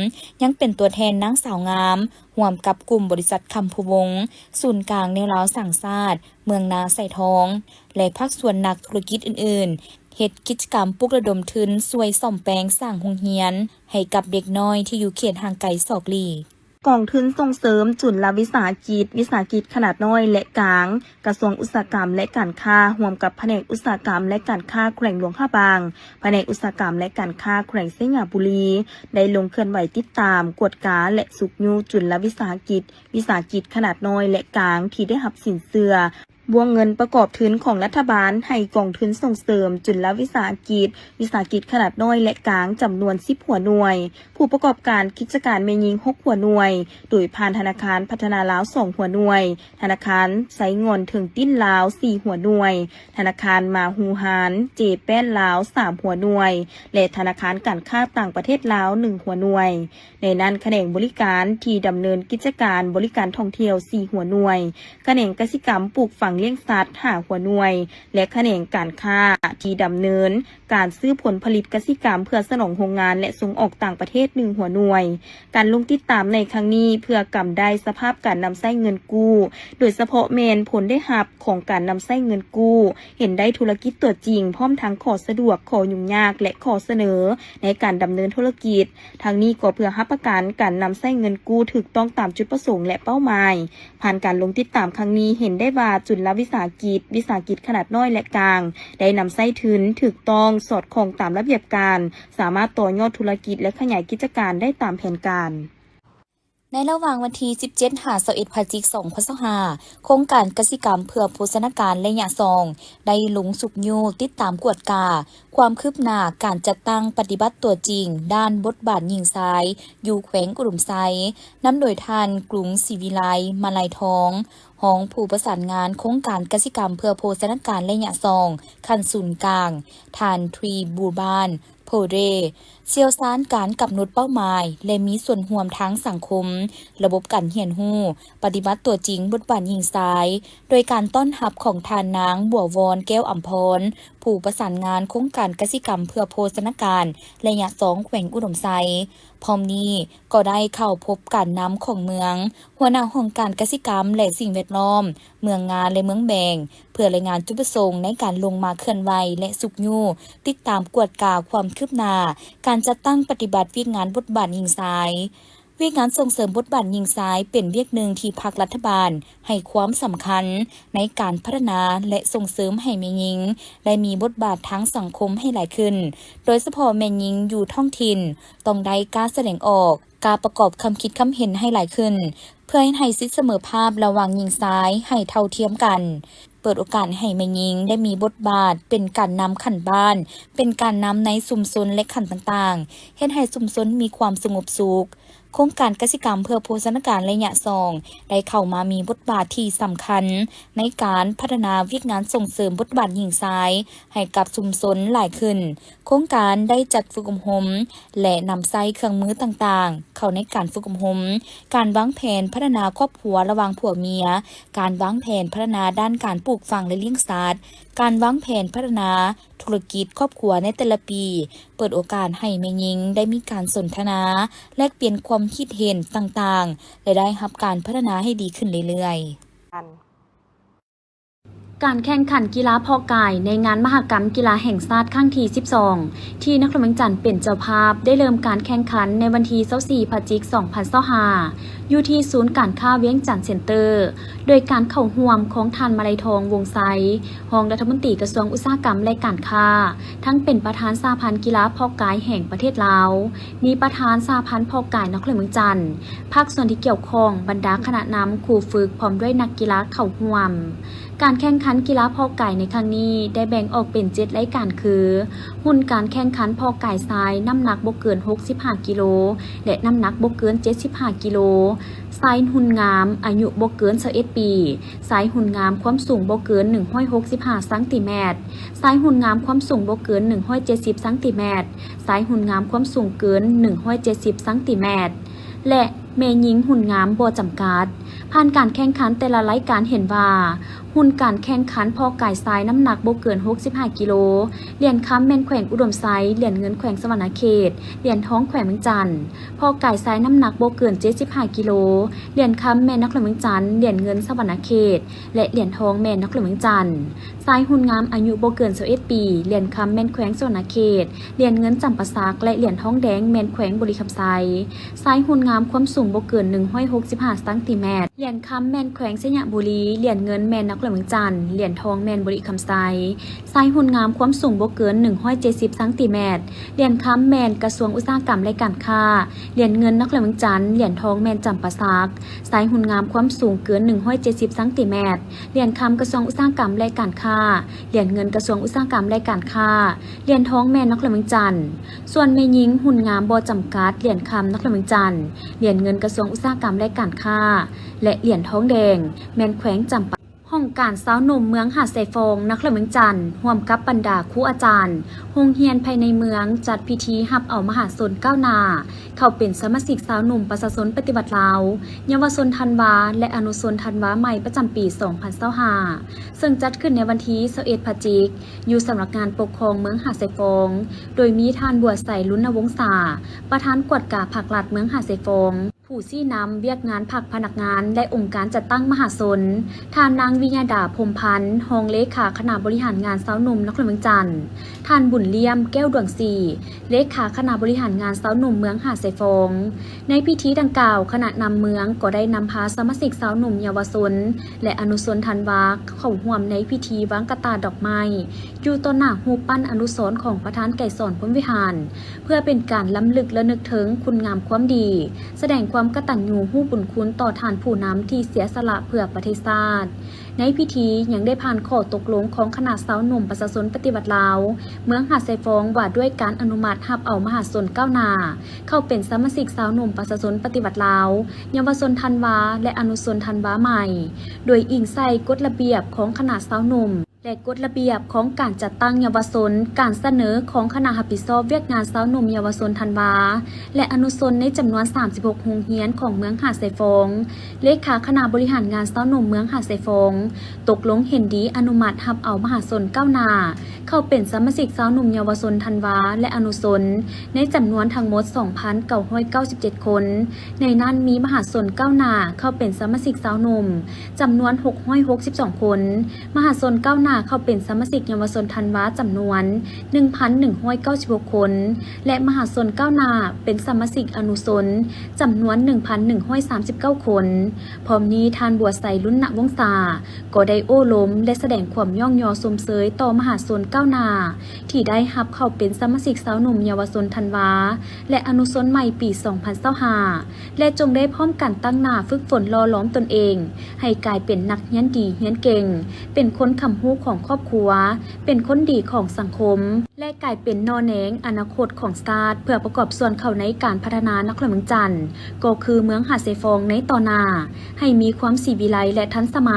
ຍັງເປັນຕົວແທນນາງສາວງາມ ຮ່ວມກັບກຸ່ມບໍລິສັດຄຳພູວົງ, ສູນກາງແນວລາວສ້າງຊາດ, ເມືອງນາຊາຍທອງ ແລະ ພາກສ່ວນນັກທຸລະກິດອື່ນໆ ເຮັດກິດຈະກຳປຸກລະດົມທຶນຊ່ວຍສ້ອມແປງສ້າງໂຮງຮຽນໃຫ້ກັບເດັກນ້ອຍທີ່ຢູ່ເຂດຫ່າງໄກສອກຫຼີກ. ກອງທຶນສົ່ງເສີມຈຸນລະວິສາຫະກິດ, ວິສາຫະກິດຂະໜາດນ້ອຍ ແລະ ກາງ, ກະຊວງອຸດສາຫະກຳ ແລະ ການຄ້າ ຮ່ວມກັບພະແນກອຸດສາຫະກຳ ແລະ ການຄ້າແຂວງຫຼວງພະບາງ, ພະແນກອຸດສາຫະກຳ ແລະ ການຄ້າແຂວງໄຊຍະບູລີ ໄດ້ລົງເຄື່ອນໄຫວຕິດຕາມ, ກວດກາ ແລະ ຊຸກຍູ້ຈຸນລະວິສາຫະກິດ, ວິສາຫະກິດຂະໜາດນ້ອຍ ແລະ ກາງ ທີ່ໄດ້ຮັບສິນເຊື່ອ ວງເງິນປະກອບທຶນຂອງລັດຖະບານໃຫ້ກອງທຶນສົ່ງເສີມຈຸນລະວິສາຫະກິດ, ວິສາຫະກິດຂະໜາດນ້ອຍ ແລະ ກາງ ຈຳນວນສິບຫົວໜ່ວຍ, ຜູ້ປະກອບການກິດຈະການແມ່ຍິງຫົກຫົວໜ່ວຍ, ໂດຍຜ່ານທະນາຄານພັດທະນາລາວສອງຫົວໜ່ວຍ, ທະນາຄານໄຊງ່ອນເທິງຕີນລາວສີ່ຫົວໜ່ວຍ, ທະນາຄານມາຮູຮານ ເຈແປນ ລາວສາມຫົວໜ່ວຍ ແລະ ທະນາຄານການຄ້າຕ່າງປະເທດລາວໜຶ່ງຫົວໜ່ວຍ. ໃນນັ້ນ, ຂະແໜງບໍລິການທີ່ດຳເນີນກິດຈະການບໍລິການທ່ອງທ່ຽວສີ່ຫົວໜ່ວຍ, ຂະແໜງກະສິກຳປູກຝັງ ລ້ຽງສັດ ຫ້າຫົວໜ່ວຍ ແລະ ຂະແໜງການຄ້າທີ່ດຳເນີນການຊື້ຜົນຜະລິດກະສິກຳເພື່ອສະໜອງໂຮງງານ ແລະ ສົ່ງອອກຕ່າງປະເທດ ໜຶ່ງຫົວໜ່ວຍ. ການລົງຕິດຕາມໃນຄັ້ງນີ້ເພື່ອກຳໄດ້ສະພາບການນຳໃຊ້ເງິນກູ້, ໂດຍສະເພາະແມ່ນຜົນໄດ້ຮັບຂອງການນຳໃຊ້ເງິນກູ້, ເຫັນໄດ້ທຸລະກິດຕົວຈິງ, ພ້ອມທັງຂໍ້ສະດວກ, ຂໍ້ຫຍຸ້ງຍາກ ແລະ ຂໍ້ສະເໜີໃນການດຳເນີນທຸລະກິດ. ທັງນີ້ກໍເພື່ອຮັບປະກັນການນຳໃຊ້ເງິນກູ້ຖືກຕ້ອງຕາມຈຸດປະສົງ ແລະ ເປົ້າໝາຍ. ຜ່ານການລົງຕິດຕາມຄັ້ງນີ້ ເຫັນໄດ້ວ່າຈຸນລະວິສາຫະກິດ, ວິສາຫະກິດຂະໜາດນ້ອຍ ແລະ ກາງ ໄດ້ນຳໃຊ້ທຶນຖືກຕ້ອງ, ສອດຄ່ອງຕາມລະບຽບການ, ສາມາດຕໍ່ຍອດທຸລະກິດ ແລະ ຂະຫຍາຍກິດຈະການໄດ້ຕາມແຜນການ. ໃນລະຫວ່າງວັນທີສິບເຈັດ ຫາ ຊາວເອັດ ພະຈິກ ສອງພັນຊາວຫ້າ ໂຄງການກະສິກຳເພື່ອໂພຊະນາການໄລຍະສອງ ໄດ້ລົງຊຸກຍູ້ຕິດຕາມກວດກາຄວາມຄືບໜ້າການຈັດຕັ້ງປະຕິບັດຕົວຈິງດ້ານບົດບາດຍິງຊາຍຢູ່ແຂວງອຸດົມໄຊ, ນຳໂດຍທ່ານ ກຸງ ສີວິໄລ ມາໄລທອງ, ຮອງຜູ້ປະສານງານໂຄງການກະສິກຳເພື່ອໂພຊະນາການໄລຍະສອງ ຂັ້ນສູນກາງ, ທ່ານ ທຣີ ບູບານ ໂພເຣ ຊ່ຽວຊານການກຳນົດເປົ້າໝາຍ ແລະ ມີສ່ວນຮ່ວມທາງສັງຄົມ, ລະບົບການຮຽນຮູ້, ປະຕິບັດຕົວຈິງບົດບາດຍິງຊາຍ, ໂດຍການຕ້ອນຮັບຂອງທ່ານນາງ ບົວວອນ ແກ້ວອຳພອນ, ຜູ້ປະສານງານໂຄງການກະສິກຳເພື່ອໂພຊະນາການໄລຍະສອງ ແຂວງອຸດົມໄຊ. ພ້ອມນີ້ກໍໄດ້ເຂົ້າພົບການນຳຂອງເມືອງ, ຫົວໜ້າຫ້ອງການກະສິກຳ ແລະ ສິ່ງແວດລ້ອມ, ເມືອງງາ ແລະ ເມືອງແບງ ເພື່ອລາຍງານຈຸດປະສົງໃນການລົງມາເຄື່ອນໄຫວ ແລະ ຊຸກຍູ້ຕິດຕາມກວດກາຄວາມຄືບໜ້າການຈັດຕັ້ງປະຕິບັດວຽກງານບົດບາດຍິງຊາຍ. ວຽກງານສົ່ງເສີມບົດບາດຍິງຊາຍເປັນວຽກໜຶ່ງທີ່ພັກລັດຖະບານໃຫ້ຄວາມສຳຄັນໃນການພັດທະນາ ແລະ ສົ່ງເສີມໃຫ້ແມ່ຍິງໄດ້ມີບົດບາດທາງສັງຄົມໃຫ້ຫຼາຍຂຶ້ນ, ໂດຍສະເພາະແມ່ຍິງຢູ່ທ້ອງຖິ່ນ ຕ້ອງໄດ້ກ້າສະແດງອອກ, ກ້າປະກອບຄຳຄິດຄຳເຫັນໃຫ້ຫຼາຍຂຶ້ນ ເພື່ອເຮັດໃຫ້ສິດສະເໝີພາບລະຫວ່າງຍິງຊາຍໃຫ້ເທົ່າທຽມກັນ, ເປີດໂອກາດໃຫ້ແມ່ຍິງໄດ້ມີບົດບາດເປັນການນຳຂັ້ນບ້ານ, ເປັນການນຳໃນຊຸມຊົນ ແລະ ຂັ້ນຕ່າງໆ, ເຮັດໃຫ້ຊຸມຊົນມີຄວາມສະຫງົບສຸກ. ໂຄງການກະສິກຳເພື່ອໂພຊະນາການໄລຍະສອງ ໄດ້ເຂົ້າມາມີບົດບາດທີ່ສຳຄັນໃນການພັດທະນາວຽກງານສົ່ງເສີມບົດບາດຍິງຊາຍໃຫ້ກັບຊຸມຊົນຫຼາຍຂຶ້ນ. ໂຄງການໄດ້ຈັດຝຶກອົບຮົມ ແລະ ນຳໃຊ້ເຄື່ອງມືຕ່າງໆເຂົ້າໃນການຝຶກອົບຮົມ, ການວາງແຜນພັດທະນາຄອບຄົວລະຫວ່າງຜົວເມຍ, ການວາງແຜນພັດທະນາດ້ານການປູກຝັງ ແລະ ລ້ຽງສັດ, ການວາງແຜນພັດທະນາທຸລະກິດຄອບຄົວໃນແຕ່ລະປີ, ເປີດໂອກາດໃຫ້ແມ່ຍິງໄດ້ມີການສົນທະນາ, ແລກປ່ຽນຄວາມຄິດເຫັນຕ່າງໆ ແລະ ໄດ້ຮັບການພັດທະນາໃຫ້ດີຂຶ້ນເລື້ອຍໆ. ການແຂ່ງຂັນກິລາເພາະກາຍໃນງານມະຫະກຳກິລາແຫ່ງຊາດຄັ້ງທີສິບສອງ ທີ່ນະຄອນຫຼວງວຽງຈັນເປັນເຈົ້າພາບ ໄດ້ເລີ່ມການແຂ່ງຂັນໃນວັນທີຊາວສີ່ ພະຈິກ ສອງພັນຊາວຫ້າ ຢູ່ທີ່ສູນການຄ້າວຽງຈັນເຊັນເຕີ ໂດຍການເຂົ້າຮ່ວມຂອງທ່ານ ມາໄລທອງ ວົງໄຊ ຮອງລັດຖະມົນຕີກະຊວງອຸດສາຫະກຳ ແລະ ການຄ້າ, ທັງເປັນປະທານສະຫະພັນກິລາເພາະກາຍແຫ່ງປະເທດລາວ, ມີປະທານສະຫະພັນເພາະກາຍນະຄອນຫຼວງວຽງຈັນ, ພາກສ່ວນທີ່ກ່ຽວຂ້ອງ, ບັນດາຄະນະນຳ, ຄູຝຶກ ພ້ອມດ້ວຍນັກກິລາເຂົ້າຮ່ວມ. ການແຂ່ງຂັນກິລາເພາະກາຍໃນຄັ້ງນີ້ໄດ້ແບ່ງອອກເປັນເຈັດລາຍການຄື ຮຸ່ນການແຂ່ງຂັນເພາະກາຍຊາຍນ້ຳໜັກບໍ່ເກີນຫົກສິບຫ້າກິໂລ ແລະ ນ້ຳໜັກບໍ່ເກີນເຈັດສິບຫ້າກິໂລ, ຊາຍຮຸ່ນງາມອາຍຸບໍ່ເກີນຊາວເອັດປີ, ຊາຍຮຸ່ນງາມຄວາມສູງບໍ່ເກີນໜຶ່ງຮ້ອຍຫົກສິບຫ້າຊັງຕີແມັດ, ຊາຍຮຸ່ນງາມຄວາມສູງບໍ່ເກີນໜຶ່ງຮ້ອຍເຈັດສິບຊັງຕີແມັດ, ຊາຍຮຸ່ນງາມຄວາມສູງເກີນໜຶ່ງຮ້ອຍເຈັດສິບຊັງຕີແມັດ ແລະ ແມ່ຍິງຮຸ່ນງາມບໍ່ຈຳກັດ. ຜ່ານການແຂ່ງຂັນແຕ່ລະລາຍການເຫັນວ່າ ຮຸ່ນການແຂ່ງຂັນເພາະກາຍຊາຍນ້ຳໜັກບໍ່ເກີນຫົກສິບຫ້າກິໂລ, ຫຼຽນຄຳແມ່ນແຂວງອຸດົມໄຊ, ຫຼຽນເງິນແຂວງສະຫວັນນະເຂດ, ຫຼຽນທອງແຂວງວຽງຈັນ. ເພາະກາຍຊາຍນ້ຳໜັກບໍ່ເກີນເຈັດສິບຫ້າກິໂລ, ຫຼຽນຄຳແມ່ນນະຄອນຫຼວງວຽງຈັນ, ຫຼຽນເງິນສະຫວັນນະເຂດ ແລະ ຫຼຽນທອງແມ່ນນະຄອນຫຼວງວຽງຈັນ. ຊາຍຮຸ່ນງາມອາຍຸບໍ່ເກີນຊາວເອັດປີ, ຫຼຽນຄຳແມ່ນແຂວງສະຫວັນນະເຂດ, ຫຼຽນເງິນຈຳປາສັກ ແລະ ຫຼຽນທອງແດງແມ່ນແຂວງບໍລິຄຳໄຊ. ຊາຍຮຸ່ນງາມຄວາມສູງບໍ່ເກີນໜຶ່ງຮ້ອຍຫົກສິບຫ້າຊັງຕີແມັດ, ຫຼຽນຄຳແມ່ນແຂວງໄຊຍະບູລີ, ຫຼຽນເງິນແມ່ນນະຄອນຫຼວງວຽງຈັນ, ຫຼຽນທອງແມ່ນບໍລິຄຳໄຊ. ຊາຍຮຸ່ນງາມຄວາມສູງບໍ່ເກີນໜຶ່ງຮ້ອຍເຈັດສິບຊັງຕີແມັດ, ຫຼຽນຄຳແມ່ນກະຊວງອຸດສາຫະກຳ ແລະ ການຄ້າ, ຫຼຽນເງິນນະຄອນຫຼວງວຽງຈັນ, ຫຼຽນທອງແມ່ນຈຳປາສັກ. ຊາຍຮຸ່ນງາມຄວາມສູງເກີນໜຶ່ງຮ້ອຍເຈັດສິບຊັງຕີແມັດ, ຫຼຽນຄຳກະຊວງອຸດສາຫະກຳ ແລະ ການຄ້າ, ຫຼຽນເງິນກະຊວງອຸດສາຫະກຳ ແລະ ການຄ້າ, ຫຼຽນທອງແມ່ນນະຄອນຫຼວງວຽງຈັນ. ສ່ວນແມ່ຍິງຮຸ່ນງາມບໍ່ຈຳກັດ, ຫຼຽນຄຳນະຄອນຫຼວງວຽງຈັນ, ຫຼຽນເງິນກະຊວງອຸດສາຫະກຳ ແລະ ການຄ້າ ແລະ ຫຼຽນທອງແດງແມ່ນແຂວງຈຳປາ ຫ້ອງການຊາວໜຸ່ມເມືອງຫາດຊາຍຟອງ ນະຄອນຫຼວງວຽງຈັນ ຮ່ວມກັບບັນດາຄູອາຈານໂຮງຮຽນພາຍໃນເມືອງ ຈັດພິທີຮັບເອົາມະຫາຊົນກ້າວໜ້າ ເຂົ້າເປັນສະມາຊິກຊາວໜຸ່ມປະຊາຊົນປະຕິວັດລາວ, ເຍົາວະຊົນທັນວາ ແລະ ອະນຸຊົນທັນວາໃໝ່ ປະຈຳປີສອງພັນຊາວຫ້າ ເຊິ່ງຈັດຂຶ້ນໃນວັນທີຊາວເອັດ ພະຈິກ ຢູ່ສຳນັກງານປົກຄອງເມືອງຫາດຊາຍຟອງ, ໂດຍມີທ່ານ ບົວໄຊ ລຸນນະວົງສາ ປະທານກວດກາພັກລັດເມືອງຫາດຊາຍຟອງ, ຜູ້ຊີ້ນຳວຽກງານພັກພະນັກງານ ແລະ ອົງການຈັດຕັ້ງມະຫາຊົນ, ທ່ານນາງ ວິຍາດາ ພົມພັນ ຮອງເລຂາຄະນະບໍລິຫານງານຊາວໜຸ່ມນະຄອນຫຼວງວຽງຈັນ, ທ່ານ ບຸນລ້ຽມ ແກ້ວດວງສີ ເລຂາຄະນະບໍລິຫານງານຊາວໜຸ່ມເມືອງຫາດຊາຍຟອງ. ໃນພິທີດັ່ງກ່າວ, ຄະນະນຳເມືອງກໍໄດ້ນຳພາສະມາຊິກຊາວໜຸ່ມ, ເຍົາວະຊົນ ແລະ ອະນຸຊົນທັນວາ ເຂົ້າຮ່ວມໃນພິທີວາງກະຕ່າດອກໄມ້ ຢູ່ຕໍ່ໜ້າຮູບປັ້ນອະນຸສອນຂອງປະທານໄກສອນ ພົມວິຫານ ເພື່ອເປັນການລຳລຶກລະນຶກເຖິງຄຸນງາມຄວາມດີ, ສະແດງຄວາມກະຕັນຍູຮູ້ບຸນຄຸນຕໍ່ທ່ານຜູ້ນຳທີ່ເສຍສະຫຼະເພື່ອປະເທດຊາດ. ໃນພິທີຍັງໄດ້ຜ່ານຂໍ້ຕົກລົງຂອງຄະນະຊາວໜຸ່ມປະຊາຊົນປະຕິວັດລາວ ເມືອງຫາດຊາຍຟອງ ວ່າດ້ວຍການອະນຸມັດຮັບເອົາມະຫາຊົນກ້າວໜ້າ ເຂົ້າເປັນສະມາຊິກຊາວໜຸ່ມປະຊາຊົນປະຕິວັດລາວ, ເຍົາວະຊົນທັນວາ ແລະ ອະນຸຊົນທັນວາໃໝ່, ໂດຍອີງໃສ່ກົດລະບຽບຂອງຄະນະຊາວໜຸ່ມ ແລະ ກົດລະບຽບຂອງການຈັດຕັ້ງເຍົາວະຊົນ, ການສະເໜີຂອງຄະນະຮັບຜິດຊອບວຽກງານຊາວໜຸ່ມ, ເຍົາວະຊົນ, ທັນວາ ແລະ ອະນຸຊົນໃນຈຳນວນສາມສິບຫົກໂຮງຮຽນຂອງເມືອງຫາດຊາຍຟອງ, ເລຂາຄະນະບໍລິຫານງານຊາວໜຸ່ມເມືອງຫາດຊາຍຟອງ ຕົກລົງເຫັນດີອະນຸມັດຮັບເອົາມະຫາຊົນກ້າວໜ້າ ເຂົ້າເປັນສະມາຊິກຊາວໜຸ່ມ, ເຍົາວະຊົນ, ທັນວາ ແລະ ອະນຸຊົນ ໃນຈຳນວນທັງໝົດສອງພັນເກົ້າຮ້ອຍເກົ້າສິບເຈັດຄົນ. ໃນນັ້ນມີມະຫາຊົນກ້າວໜ້າເຂົ້າເປັນສະມາຊິກຊາວໜຸ່ມ ຈຳນວນຫົກຮ້ອຍຫົກສິບສອງຄົນ, ມະຫາຊົນກ້າວໜ້າເຂົ້າເປັນສະມາຊິກເຍົາວະຊົນທັນວາ ຈຳນວນໜຶ່ງພັນໜຶ່ງຮ້ອຍເກົ້າສິບຫົກຄົນ ແລະ ມະຫາຊົນກ້າວໜ້າເປັນສະມາຊິກອະນຸຊົນ ຈຳນວນໜຶ່ງພັນໜຶ່ງຮ້ອຍສາມສິບເກົ້າຄົນ. ພ້ອມນີ້ ທ່ານ ບົວໄຊ ລຸນນະວົງສາ ກໍໄດ້ໂອ້ລົມ ແລະ ສະແດງຄວາມຍ້ອງຍໍຊົມເຊີຍຕໍ່ມະຫາຊົນກ້າວໜ້າ ທີ່ໄດ້ຮັບເຂົ້າເປັນສະມາຊິກຊາວໜຸ່ມເຍົາວະຊົນທັນວາ ແລະ ອະນຸຊົນໃໝ່ປີສອງພັນຊາວຫ້າ ແລະ ຈົ່ງໄດ້ພ້ອມກັນຕັ້ງໜ້າຝຶກຝົນຫຼໍ່ຫຼອມຕົນເອງ ໃຫ້ກາຍເປັນນັກຮຽນດີຮຽນເກັ່ງ, ເປັນຄົນຄຳຮູ້ຂອງຄອບຄົວ, ເປັນຄົນດີຂອງສັງຄົມ ແລະ ກາຍເປັນໜໍ່ແໜງອະນາຄົດຂອງຊາດ ເພື່ອປະກອບສ່ວນເຂົ້າໃນການພັດທະນານະຄອນຫຼວງວຽງຈັນ ກໍຄືເມືອງຫາດຊາຍຟອງໃນຕໍ່ໜ້າ ໃຫ້ມີຄວາມສີວິໄລ ແລະ ທັນສະໄໝ.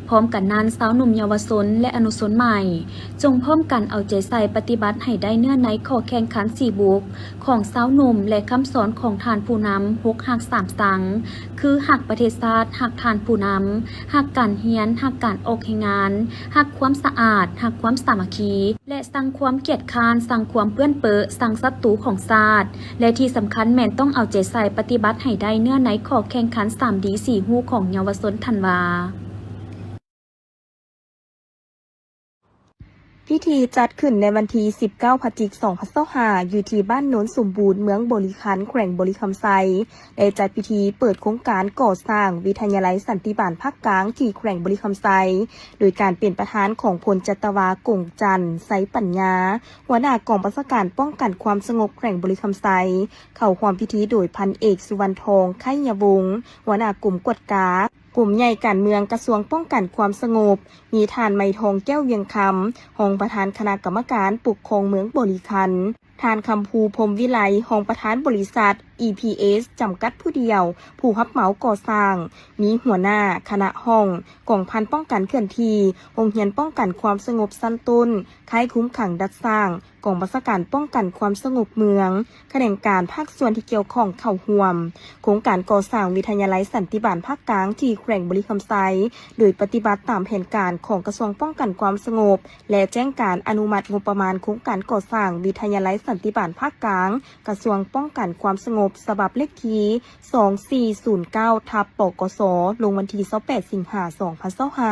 ພ້ອມກັນນັ້ນ, ຊາວໜຸ່ມເຍົາວະຊົນ ແລະ ອະນຸຊົນໃໝ່ ຈົ່ງພ້ອມກັນເອົາໃຈໃສ່ປະຕິບັດໃຫ້ໄດ້ເນື້ອໃນຂໍ້ແຂ່ງຂັນສີ່ບຸກ ຂອງຊາວໜຸ່ມ ແລະ ຄຳສອນຂອງທ່ານຜູ້ນຳຫົກຮັກສາມຊັງ ຄື ຮັກປະເທດຊາດ, ຮັກທ່ານຜູ້ນຳ, ຮັກການຮຽນ, ຮັກການອອກແຮງງານ, ຮັກຄວາມສະອາດ, ຮັກຄວາມສາມັກຄີ ແລະ ຊັງຄວາມກຽດຄ້ານ, ຊັງຄວາມເປື້ອນເປິ, ຊັງສັດຕູຂອງຊາດ ແລະ ທີ່ສຳຄັນແມ່ນຕ້ອງເອົາໃຈໃສ່ປະຕິບັດໃຫ້ໄດ້ເນື້ອໃນຂໍ້ແຂ່ງຂັນສາມດີສີ່ຮູ້ຂອງເຍົາວະຊົນທັນວາ. ພິທີຈັດຂຶ້ນໃນວັນທີສິບເກົ້າ ພະຈິກ ສອງພັນຊາວຫ້າ ຢູ່ທີ່ບ້ານໂນນສົມບູນ ເມືອງບໍລິຄັນ ແຂວງບໍລິຄຳໄຊ, ໄດ້ຈັດພິທີເປີດໂຄງການກໍ່ສ້າງວິທະຍາໄລສັນຕິບານພາກກາງທີ່ແຂວງບໍລິຄຳໄຊ ໂດຍການເປັນປະທານຂອງພົນຈັດຕະວາ ກົງຈັນ ໄຊປັນຍາ ຫົວໜ້າກອງບັນຊາການປ້ອງກັນຄວາມສະຫງົບແຂວງບໍລິຄຳໄຊ, ເຂົ້າຮ່ວມພິທີໂດຍພັນເອກ ສຸວັນທອງ ໄຄຍະວົງ ຫົວໜ້າກົມກວດກາ ກົມໃຫຍ່ການເມືອງ ກະຊວງປ້ອງກັນຄວາມສະຫງົບ, ມີທ່ານ ໄມທອງ ແກ້ວວຽງຄຳ ຮອງປະທານຄະນະກຳມະການປົກຄອງເມືອງບໍລິຄັນ, ທ່ານ ຄຳພູ ພົມວິໄລ ຮອງປະທານບໍລິສັດ ອີ ພີ ເອສ ຈຳກັດຜູ້ດຽວ ຜູ້ຮັບເໝົາກໍ່ສ້າງ, ມີຫົວໜ້າ, ຄະນະຫ້ອງ, ກອງພັນປ້ອງກັນເຄື່ອນທີ່, ໂຮງຮຽນປ້ອງກັນຄວາມສະຫງົບຊັ້ນຕົ້ນ, ຄ້າຍຄຸມຂັງດັດສ້າງ, ກອງບັນຊາການປ້ອງກັນຄວາມສະຫງົບເມືອງ, ຂະແໜງການພາກສ່ວນທີ່ກ່ຽວຂ້ອງເຂົ້າຮ່ວມ. ໂຄງການກໍ່ສ້າງວິທະຍາໄລສັນຕິບານພາກກາງທີ່ແຂວງບໍລິຄຳໄຊ ໂດຍປະຕິບັດຕາມແຜນການຂອງກະຊວງປ້ອງກັນຄວາມສະຫງົບ ແລະ ແຈ້ງການອະນຸມັດງົບປະມານໂຄງການກໍ່ສ້າງວິທະຍາໄລສັນຕິບານພາກກາງ ກະຊວງປ້ອງກັນຄວາມສະຫງົບ ສະບັບເລກທີສອງສີ່ສູນເກົ້າ ທັບ ປກສ ລົງວັນທີຊາວແປດ ສິງຫາ ສອງພັນຊາວຫ້າ.